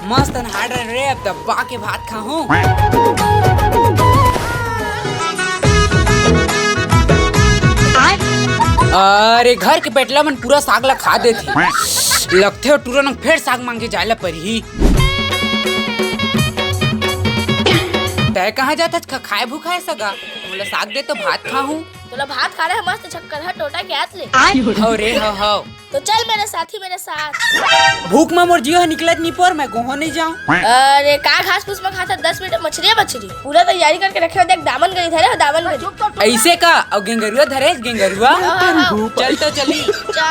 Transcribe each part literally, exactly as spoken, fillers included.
मस्त नहा डरे रे, अब दबा के भात खाहूं। अरे, घर के पेटला मन पूरा साग ला खा देथे। लगथे ओ टूरा नंग फेर साग मांगे जाय ला परही। तै कहाँ जात हस? ख-, खाए भूखाए सगा? मोला साग दे तो भात खाहूं। तोला भात खाना है मस्त, चक्कर है टोटा के हाथ ले। हव रे, हव, हव। तो चल मेरे साथ ही मेरे साथ। भूख म मोर जीव ह निकलत नी पोर, मैं कोहो नहीं जाऊं। अरे का घास फूस में खाता, दस मिनट मछरी है मछरी। पूरा तैयारी करके रखे हो, देख दामन गरी धरे हो, दामन गरी। ऐसे का? अउ गेंगरुआ धरे, गेंगरुआ। हाँ, हाँ, हाँ। चल तो चली। जा।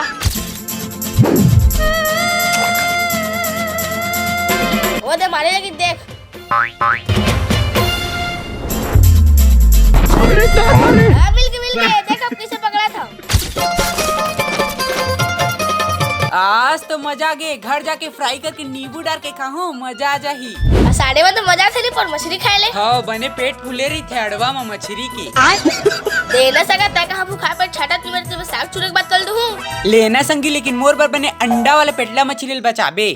वो दे मारे लगी, देख। हाँ, मिल के, मिल के। देख अब कैसे पकड़ा था। आज तो मजा आ गे, घर जाके फ्राई करके नींबू डाल के खाहूं, मजा आ जाही। आ, साढ़े में तो मजा आथे रे, पर मछली खाए ले। हाँ, बने पेट फूले रहिथे अड़वा म मछली के। देना सगा, तै कहाँ भूखा पर छाटा ती मेरे, ते साग चुरे के बात कर दूँ। लेना संगी, लेकिन मोर बर बने अंडा वाला पेटला मछली ल बचाबे।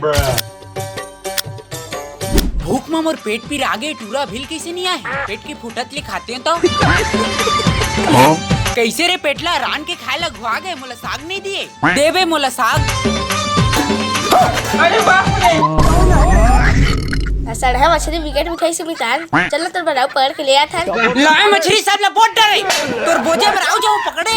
भूख म मोर पेट पिरा गे, टूरा अभी ले कइसे नइ आए? पेट के फूटत ले खातेंव तो। कइसे रे पेटला, रांध के खाए ल अघुवा गे, मोला साग नइ दिए? देबे मोला साग। अरे बाप रे। आ सड़हा मछली बिकट मिठाई से मितान। चल ना, तोर बर अउ पकड़ के ले आथन। लाए मछली सब ला बोट डरे। तोर बोझा बर अउ जाहूं पकड़े।